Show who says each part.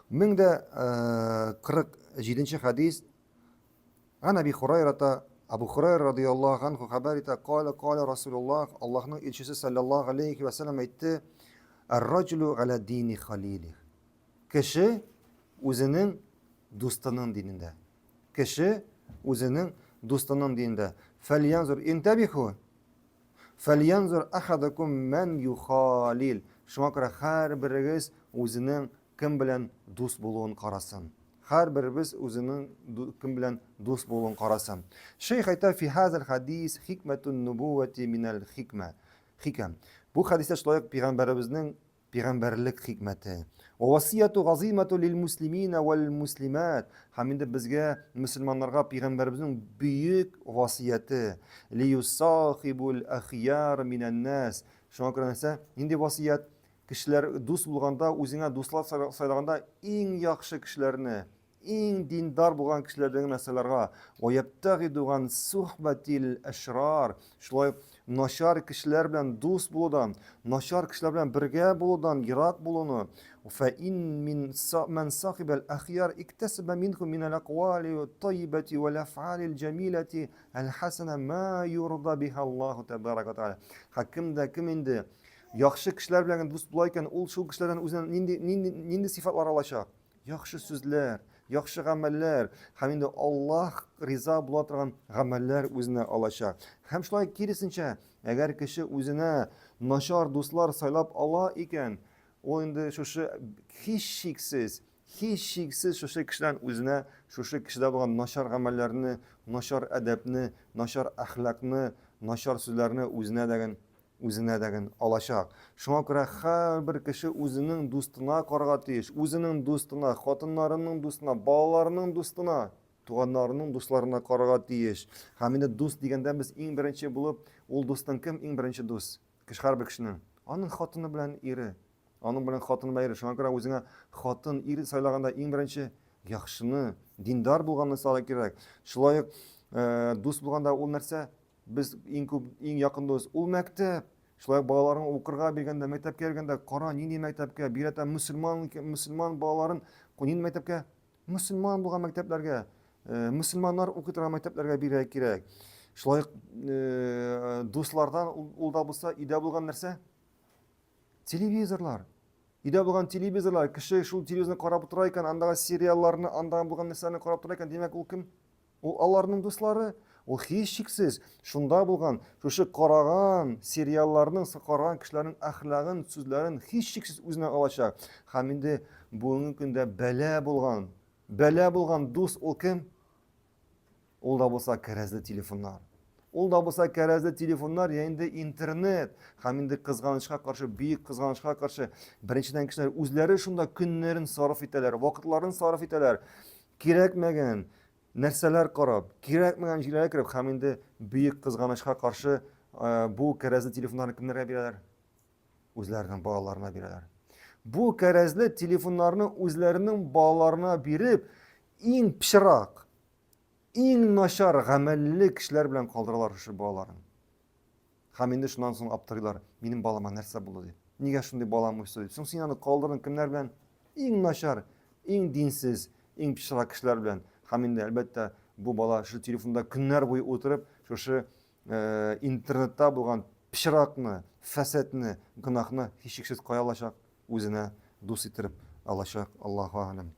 Speaker 1: 1047 нче хәдис. Ган Әби Хурайрата, Абу Хурайра радияллаһу анху хәбәр итә, калә калә Расулуллаһ, Аллаһның илчесе саллаллаһу алейхи ва сәлләм әйтте, Ар-раҗулу галя дини халилих. Кеше үзенең дустының динендә. Кеше үзенең дустының динендә. Фәльянзур интабиху. Фәльянзур ахадакум ман юхалил. Шуңа күрә һәрберегез үзенең кем белән дус булуын карасын. Һәрберебез үзенең кем белән дус булуын карасын. Шейх әйтә, фи хазал хадис хикмәтун нубувати минәл хикмә. Хикәм. Бу хәдистә шулай ук пәйгамбәребезнең пәйгамбәрлек хикмәте. Ва васияту газыймату лил муслимина вал муслимат. Һәм инде безгә мөселманнарга пәйгамбәребезнең бөек васияте. Ли юсахибул ахияр минән нас. Шуңа күрә нәрсә? Нинди васият? Кешеләр дус булганда, үзеңә дуслар сайлаганда иң яхшы кешеләрне, иң диндар булган кешеләрне генә сайларга. Ва ябтагиду ган сухбатил әшрар. Шулай ук начар кешеләр белән дус булудан, начар кешеләр белән бергә булудан ерак булуны. Фа ин мин ман сахибал ахьяр иктасаба минху мин ал-аквали тайибати вал аф'алил джамилати аль-хасана ма юрда биха Аллаху табарака тааля. Һәм кем дә кем инде Яхшы кешеләр белән дус була икән, ул шул кешеләрдән үзенә нинди нинди нинди сыйфатлар алачак? Яхшы сүзләр, яхшы гамәлләр һәм инде Аллаһ риза була торган гамәлләр үзенә алачак. Һәм шулай киресенчә, әгәр кеше үзенә начар дуслар сайлап ала икән, ул инде шушы һичшиксез, һичшиксез шушы кешедән үзенә шушы кешедә булган начар гамәлләрне, начар әдәпне, начар әхлакны, начар сүзләрне үзенә дәген үзенә дәген алачак. Шуңа күрә һәрбер кеше үзенең дустына карарга тиеш. Үзенең дустына, хатыннарының дустына, балаларының дустына, туганнарының дусларына карарга тиеш. Һәм инде дус дигәндә без иң беренче булып, ул дустың кем иң беренче дус? Кеше һәрбер кешенең. Аның хатыны белән ире. Аның белән хатыны белән ире. Шуңа күрә үзеңә хатын, ир сайлаганда иң беренче яхшыны, диндар булганны сайларга кирәк. Шулай ук э, дус булганда ул нәрсә? Без иң күп, иң якын дус, ул мәктәп. Шулай ук балаларын укырга биргәндә, мәктәпкә биргәндә, кара, нинди мәктәпкә, бигрәк тә мөселман, мөселман балаларын нинди мәктәпкә? Мөселман булган мәктәпләргә, э, мөселманнар укый торган мәктәпләргә бирергә кирәк. Шулай ук э, дуслардан ул да булса өйдә булган нәрсә? Телевизорлар. Өйдә булган телевизорлар, кеше шул телевизорны карап утыра икән, андагы сериалларны, андагы булган нәрсәләрне карап тора икән, димәк, ул кем? Ул аларның дуслары. Ул һичшиксез шунда булган, шушы караган сериалларның, караган кешеләрнең әхлагын, сүзләрен һичшиксез үзенә алачак. Һәм инде бүгенге көндә бәла булган, бәла булган дус ул кем? Ул да булса кәрәзле телефоннар. Ул да булса кәрәзле телефоннар, я инде интернет. Һәм инде кызганычка каршы, бөек кызганычка каршы, беренчедән кешеләр үзләре шунда көннәрен сарыф итәләр, вакытларын сарыф итәләр. Кирәкмәгән нәрсәләр карап, кирәкмәгән җирләргә кереп һәм инде бөек кызганычка каршы бу кәрәзле телефоннарны кемнәргә бирәләр? Үзләренең балаларына бирәләр. Бу кәрәзле телефоннарны үзләренең балаларына биреп, иң пычрак, иң начар гамәлле кешеләр белән калдыралар шушы балаларын. Һәм инде шуннан соң аптырыйлар, минем балама нәрсә булды дип. Нигә шундый балам үсте дип. Соң син аны калдырдың кемнәр белән? Иң начар, иң динсез, иң пычрак кешеләр белән. Һәм инде, әлбәттә, бу бала шушы телефонда көннәр буе утырып, шушы э, интернетта булган пычракны, фәсәтне, гөнаһны һичшиксез кая алачак? Үзенә дус иттереп алачак. Аллаһу әгъләм.